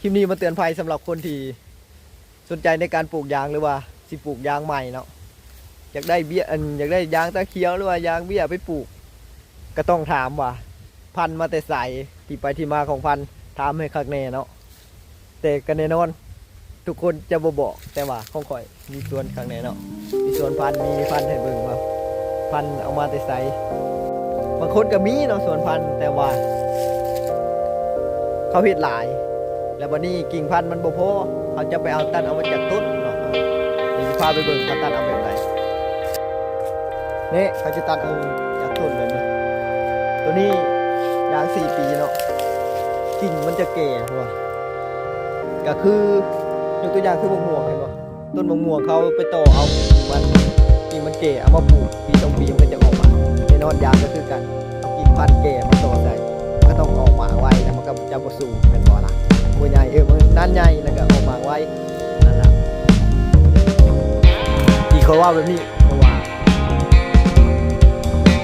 ຄລິບນີ້ມາເຕືອນໄພສຳລັບຄົນທີ່ສົນໃຈໃນການປູກຢາງ ຫຼືວ່າຊິປູກຢາງໃໝ່ເນາະ, ຢາກໄດ້ເບ້ຍ ອັນ ຢາກໄດ້ຢາງຕາຂຽວ ຫຼືວ່າຢາງເບ້ຍໄປປູກ ກໍຕ້ອງຖາມວ່າພັນມາແຕ່ໃສ, ທີ່ໄປທີ່ມາຂອງພັນ ຖາມໃຫ້ຄັກແນ່ເນາະ. ແຕ່ກໍແນ່ນອນ ທຸກຄົນຈະບໍ່ບອກ, ແຕ່ວ່າຂອງຂ້ອຍມີສວນຄັກແນ່ເນາະ, ມີສວນພັນ ມີພັນໃຫ້ເບິ່ງວ່າພັນເອົາມາແຕ່ໃສ. ບາງຄົນກໍມີເນາະສວນພັນ ແຕ່ວ່າເຂົາເຮັດຫຼາຍ ແລ້ວບັດນີ້ກິ່ງພັນມັນບໍ່ພໍ, ເຂົາຈະໄປເອົາ ຕັດເອົາມາຈາກຕົ້ນເນາະ. ເຮົາຊິພາໄປເບິ່ງເຂົາຕັດເອົາແບບໃດ. ນີ້ເຂົາຈະຕັດເອົາຈາກຕົ້ນແບບນີ້. ໂຕນີ້ຢາງສີ່ປີເນາະ, ກິ່ງມັນຈະແກ່ ເຫັນບໍ່? ກໍຄືຍົກຕົວຢ່າງຄືໝາກມ່ວງ ເຫັນບໍ່? ຕົ້ນໝາກມ່ວງເຂົາໄປຕໍ່ເອົາກິ່ງມັນ, ກິ່ງມັນແກ່ ເອົາມາປູກປີສອງປີມັນກໍຈະອອກໝາກ. ແນ່ນອນຢາງກໍຄືກັນ, ເອົາກິ່ງພັນແກ່ມາຕໍ່ໃສ່ ມັນກໍຕ້ອງອອກໝາກໄວ ແລ້ວມັນກໍຈະບໍ່ສູງ ແມ່ນບໍ່ລະ? ບໍ່ໃຫຍ່ ເອີ ມັນນານໃຫຍ່ ແລ້ວກໍອອກໝາກໄວ. ນັ້ນລະ ທີ່ຂ້ອຍເວົ້າແບບນີ້ ເພາະວ່າ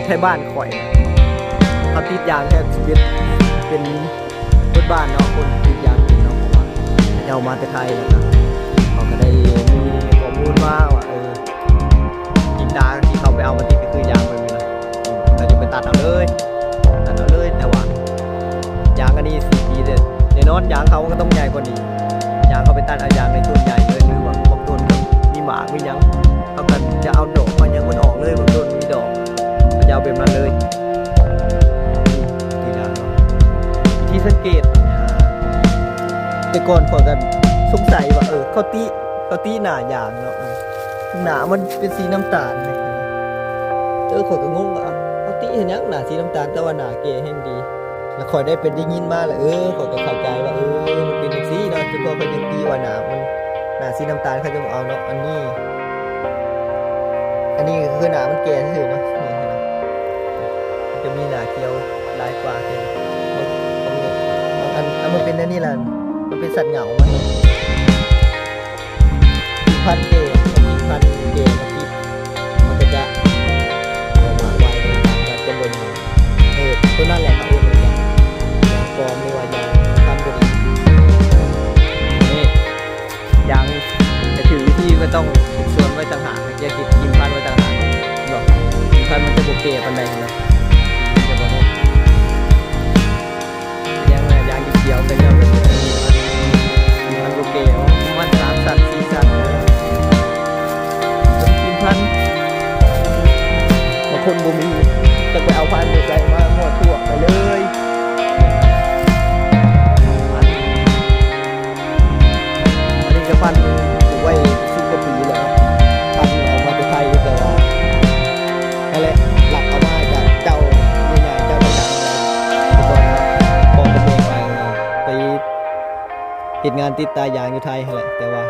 ໄທບ້ານຂ້ອຍ ເຂົາຕິດຢາງແທບຊິເປັນ ເປັນເບິດບ້ານເນາະ, ຄົນຕິດຢາງເນາະ, ເພາະວ່າເຂົາເຈົ້າມາແຕ່ໄທ ແລ້ວກໍເຂົາກໍໄດ້ມີຂໍ້ມູນມາວ່າ ເອີ ຈິງຕາທີ່ເຂົາໄປເອົາມາຕິດກໍຄືຢາງເພິ່ນນີ້ລະ, ເຂົາຈະໄປຕັດເອົາເລີຍ ຕັດເອົາເລີຍ. ແຕ່ວ່າຢາງອັນນີ້ສີ່ປີເດ້, ແນ່ນອນຢາງເຂົາມັນກໍຕ້ອງໃຫຍ່ກວ່ານີ້, ຢາງເຂົາໄປຕັດເອົາຢາງໃນຕົ້ນໃຫຍ່ເລີຍ ຫຼືວ່າບາງຕົ້ນກໍມີໝາກມີຫຍັງ ເຂົາກໍຈະເອົາດອກເອົາຫຍັງມັນອອກເລີຍ, ບາງຕົ້ນມີດອກ ເຂົາຈະເອົາແບບນັ້ນເລີຍ. ທີ່ຢາງເນາະ ທີ່ສັງເກດ ແຕ່ກ່ອນຂ້ອຍກໍສົງໄສວ່າ ເອີ ເຂົາຕິ ເຂົາຕິໜ້າຢາງເນາະ, ໜ້າມັນເປັນສີນ້ຳຕານ. ເອີ ຂ້ອຍກໍງົງວ່າ ເຂົາຕິເຮັດຫຍັງໜ້າສີນ້ຳຕານ ແຕ່ວ່າໜ້າແກ່ແຮງດີ. ແລ້ວຂ້ອຍໄດ້ໄປໄດ້ຍິນມາແລ້ວ ເອີ ຂ້ອຍກໍເຂົ້າໃຈວ່າ ເອີ ມັນເປັນຈັ່ງຊີ້ເນາະ, ເພາະຂ້ອຍຍັງຕີວ່າໜ້າມັນ ໜ້າສີນ້ຳຕານເຂົາຈະບໍ່ເອົາເນາະ. ອັນນີ້ ອັນນີ້ກໍຄືໜ້າມັນແກ່ຊື່ໆເນາະ, ນີ້ເຫັນບໍ່? ມັນຈະມີໜ້າຂຽວຫຼາຍກວ່າ ເຫັນບໍ່? ບາງ ບາງ ບາງອັນ ອັນມັນເປັນແນວນີ້ລະ ມັນເປັນສັດເຫງົາມັນ. ກິ່ງພັນແກ່ ກິ່ງພັນແກ່ມາຕິດ ມັນກໍຈະອອກໝາກໄວ ແລ້ວກໍຈະເບິ່ງ ເອີ ຕົວນັ້ນແຫຼະເຂົາເອີ້ນວ່າຢາງປອມ ຫຼືວ່າຢາງພັນບໍ່ດີ. ນີ້ ຢາງໃຫ້ຖືກວິທີກໍຕ້ອງເຮັດສວນໄວ້ຕ່າງຫາກ, ຢ່າເຮັດກິ່ງພັນໄວ້ຕ່າງຫາກເນາະ, ກິ່ງພັນມັນຈະບໍ່ແກ່ປານໃດເນາະ, ມັນຈະບໍ່ງາມ. ຢາງນະ ຢາງຂຽວໆ ກໍຍ້ອນມັນ ມັນບໍ່ແກ່ ມັນສາມຊັ້ນ ສີ່ຊັ້ນ ກິນພັນ ບາງຄົນບໍ່ມີ ຈັກໄປເອົາພັນຢູ່ໃສ ມາໝົດທົ່ວໄປເລີຍ. ອັນນີ້ກໍພັນປູກໄວ້ສິບກວ່າປີແລ້ວ, ພັນເອົາມາແຕ່ໄທ ແຕ່ວ່າ ນັ້ນແຫຼະ ລັກເອົາມາຈາກເຈົ້າໃຫຍ່ໆ ເຈົ້າດັງໆ ແຕ່ກ່ອນເນາະ, ພໍ່ກັບແມ່ຂ້ອຍໄປເຮັດງານຕິດຕາຢາງຢູ່ໄທຫັ້ນແຫຼະ, ແຕ່ວ່າ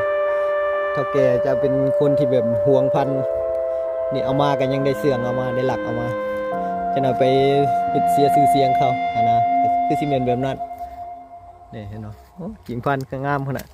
ເຖົ້າແກ່ຈະເປັນຄົນທີ່ແບບຫວງພັນ, ນີ້ເອົາມາກໍຍັງໄດ້ເຊື່ອງເອົາມາ ໄດ້ລັກເອົາມາ, ຈັ່ງເອົາໄປເຮັດເສຍຊື່ສຽງເຂົາຫັ້ນນະ, ຄືຊິແມ່ນແບບນັ້ນ. ນີ້ເຫັນບໍ່? ໂອ້ ກິ່ງພັນກໍງາມຂະໜາດ.